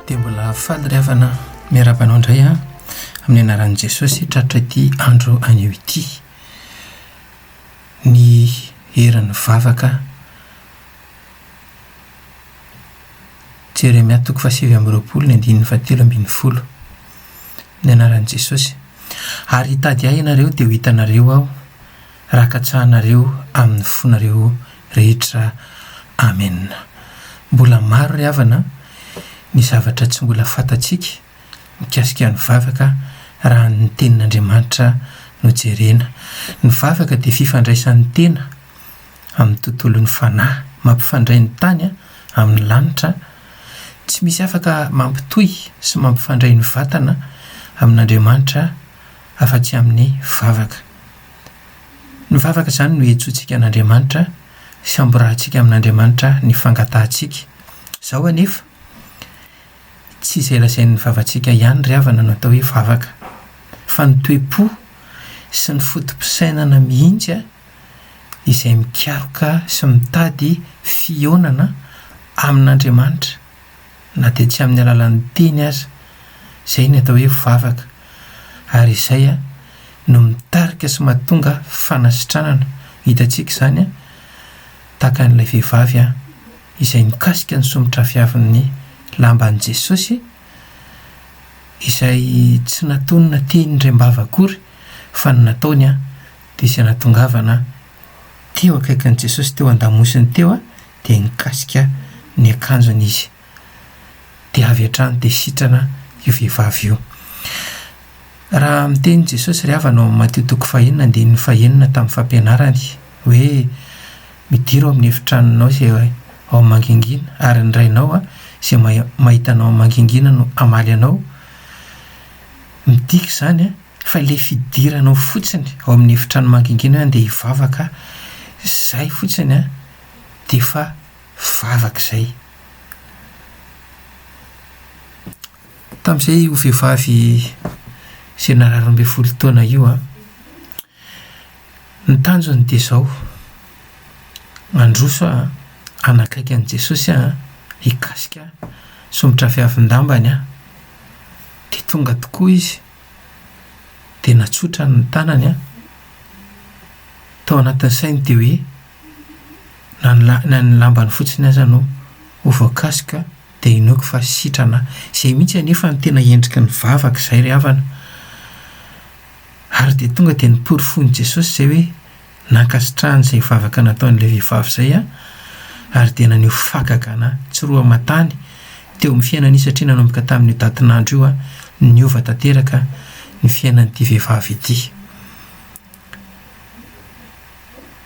Dia mbola faly ry havana miarahaba anao indray an, amin'ny anaran'i Jesosy tratra ity andro anio ity. Ny herin'ny vavaka Jeremia toko fahasivy amby roapolo ny andininy fahatelo ambin'ny folo. Ny anaran'i Jesosy. Ary hitady ahy ianareo dia ho hitanareo aho raha katsahanareo amin'ny fonareo rehetra. Amena. Mbola maro ry havana ny zavatra tsy mbola fantatsika mikasika ny vavaka raha ny tenin'Andriamanitra no jerena. Ny vavaka dia fifandraisan'ny tena amin'ny tontolon'ny fanahy, mampifandray ny tany amin'ny lanitra. Tsy misy afaka mampitohy sy mampifandray ny vatana amin'Andriamanitra afa-tsy amin'ny vavaka. Ny vavaka izany no iantsoantsika an'Andriamanitra sy amborahantsika amin'Andriamanitra ny fangatahantsika. Izao anefa, tsy izay lazain'ny vavantsika ihany ry havana no atao hoe vavaka, fa ny toe-po sy ny foto-pisainana mihitsy izay mikaroka sy mitady fihaonana amin'Andriamanitra na dia tsy amin'ny alalan'ny teny aza. Izay ny atao hoe vavaka ary izay no mitarika sy mahatonga fanasitranana. Hitantsika izany tahaka an'ilay vehivavy izay nikasika ny somotrafiavin'ny lamban'i Jesosy izay tsy natonina teny indray-mbava akory fa ny nataony dia izay nahatongavana teo akaikin'i Jesosy teo an-damosiny teo dia nikasika ny akanjony izy. Dia avy hatrany dia sitrana io vehivavy io. Raha miteny Jesosy ry havana ao amin'ny Matio toko fahenina andininy fahenina tamin'ny fampianarany hoe midira ao amin'ny efitranonao izay ao amin'ny mangingina ary ny Rainao izay mahita anao amin'ny mangingina no hamaly anao, midika izany Fa ilay fidiranao fotsiny ao amin'ny efitrano mangingina hoe andeha hivavaka, izay fotsiny an, dia efa vavaka izay. Tamin'izay io vehivavy izay narary 12 taona io an, ny tanjony dia izao, handroso aho an, hanakaiky an'i Jesosy aho an, hikasika somotra fiavin-dambany aho. Dia tonga tokoa izy, dia natsotrany ny tanany an, tao anatin'ny sainy dia hoe na ny la- na ny lambany fotsiny aza no ho voakasika dia inoako fa sitrana aho. Izay mihitsy anefa no tena endriky ny vavaka izay ry havana. Ary dia tonga dia noporofoin'i Jesosy izay hoe Nankasitrahany izay vavaka nataon'ilay vehivavy izay ary dia naneho fahagagana tsy roa aman-tany teo amin'ny fiainany izy satria nanomboka tamin'io datin'andro io niova tanteraka ny fiainan'ity vehivavy ity.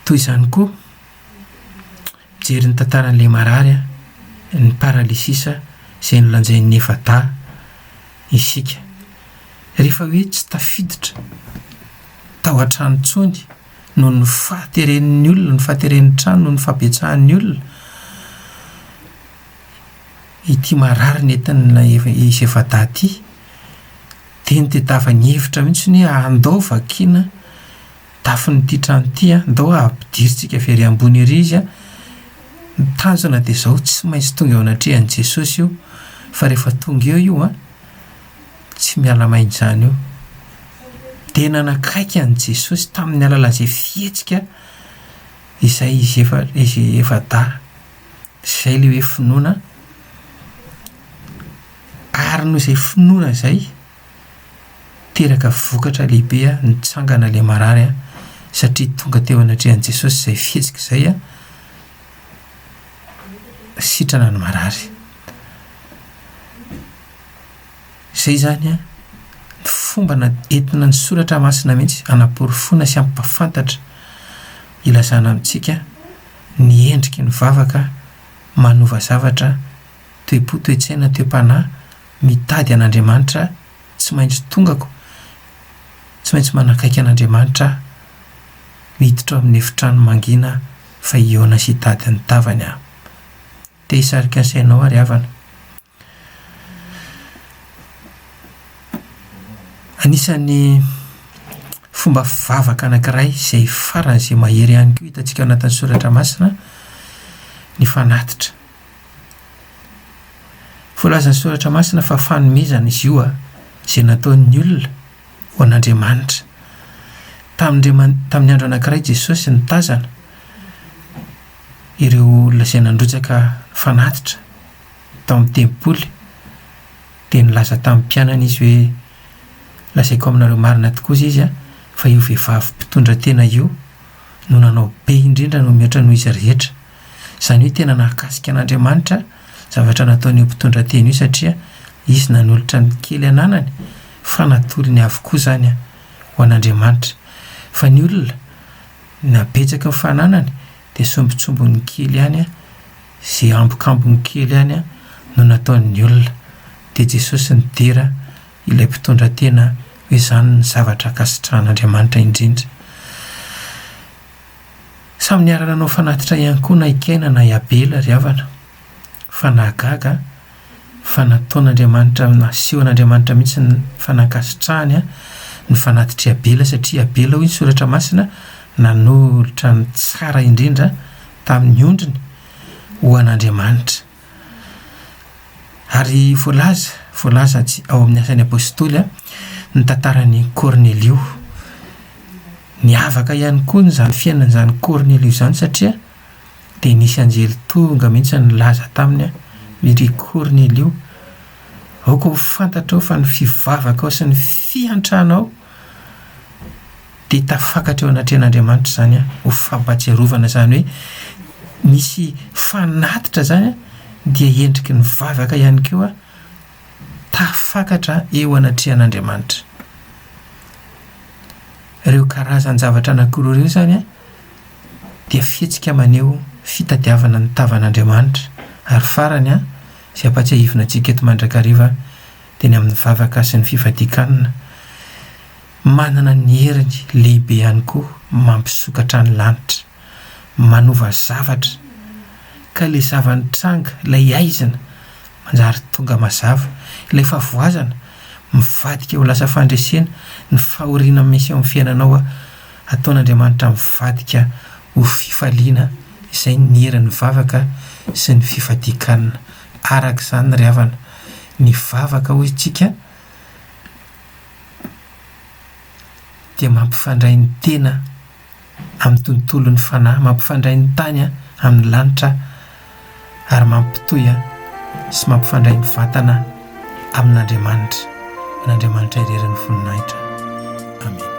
Toy izany koa, mijery ny tantaran'ilay marary, ny paralysisa izay nolanjain'ny efa-dahy isika. Rehefa hoe tsy tafiditra tao an-trano intsony noho ny fahateren'ny olona, ny fahateren'ny trano noho ny fahabetsahan'ny olona, ity marary nentin'ilay izy efa-dahy ity, dia nitadiavany hevitra mihitsy hoe andao vakiana tafon'ity trano ity an, ndao ampidirintsika avy ery ambony ery izy an, ny tanjona dia izao, tsy maintsy tonga eo anatrehan'i Jesosy io, fa rehefa tonga eo io an, tsy miala maina izany io. Dia nanakaiky an'i Jesosy tamin'ny alalan'izay fihetsika izay izy efa izy efa-dahy, izay ilay hoe finoana, ary noho izay finoana izay, Teraka vokatra lehibe nitsangana ilay marary satria tonga teo anatrehan'i Jesosy izay fihetsika izay, sitrana ny marary. Izay izany ny fomba entina ny soratra masina mihitsy hanaporofoana sy hampahafantatra ilazana amintsika ny endriky ny vavaka manova zavatra, toe-po, toe-tsaina, toe-panahy mitady an'Andriamanitra tsy maintsy tongako, tsy maintsy manakaiky an'Andriamanitra aho, miditra ao amin'ny efitrano mangina fa hihaona sy hitady ny tavany aho. Te hisarika ny sainao aho ry havana. Anisan'ny fomba fivavaka anankiray izay faran'izay mahery ihany koa hitantsika ao anatin'ny soratra masina ny fanatitra. Voalazan'ny Soratra Masina fa fanomezana izy io izay nataon'ny olona ho an'Andriamanitra. Tamin'ny andro anankiray Jesosy nitazana ireo olona izay nandrotsaka fanatitra tao amin'ny tempoly dia nilaza tamin'ny mpianany izy hoe, Lazaiko aminareo marina tokoa izy fa io vehivavy mpitondra tena io no nanao be indrindra no mihoatra noho izy rehetra. Izany hoe tena nahakasika an'Andriamanitra zavatra nataon'io mpitondra tena io satria izy nanolotra ny kely ananany fa natolony avokoa izany ho an'Andriamanitra. Fa ny olona nabetsaky ny fananany dia sombintsombiny kely ihany izay ambokambony kely ihany no nataon'ny olona. Dia Jesosy nidera ilay mpitondra tena hoe izany ny zavatra ankasitrahan'Andriamanitra indrindra. Samy niara-nanao fanatitra ihany koa na i Kaina na i Abela ry havana. Fa nahagaga fa nataon'Andriamanitra, nasehon'Andriamanitra mihitsy ny fa nankasitrahany ny fanatitr'i Abela satria Abela hoy ny soratra masina nanolotra ny tsara indrindra tamin'ny ondriny ho an'Andriamanitra. Ary voalaza, voalaza ao amin'ny Asan'ny Apostoly ny tantaran'i Kornelio. Niavaka ihany koa izany fiainan'izany Kornelio izany satria dia nisy anjely tonga mihitsy nilaza taminy hoe ry Kornelio, aoka ho fantatrao fa ny fivavakao sy ny fiantranao dia tafakatra eo anatrehan'Andriamanitra izany ho fampahatsiarovana izany hoe misy fanatitra izany dia endriky ny vavaka ihany koa tafakatra eo anatrehan'Andriamanitra. Ireo karazan-javatra anankiroa ireo izany dia fihetsika maneho fitadiavana ny tavan'Andriamanitra ary farany izay ampahatsiahivina antsika eto mandrakariva dia ny amin'ny vavaka sy ny fifadian-kanina. Manana ny heriny lehibe ihany koa mampisokatra ny lanitra, manova zavatra, ka ilay zava-nitranga, ilay haizina, manjary tonga mazava, ilay fahavoazana, mivadika ho lasa fandresena, ny fahoriana misy eo amin'ny fiainanao ataon'Andriamanitra mivadika ho fifaliana, izay ny herin'ny vavaka sy ny fifadian-kanina. Araka izany ry havana, ny vavaka hoy isika, dia mampifandray ny tena amin'ny tontolon'ny fanahy, mampifandray ny tany amin'ny lanitra ary mampitohy sy mampifandray ny vatana amin'Andriamanitra. An'Andriamanitra irery ny voninahitra. Amena.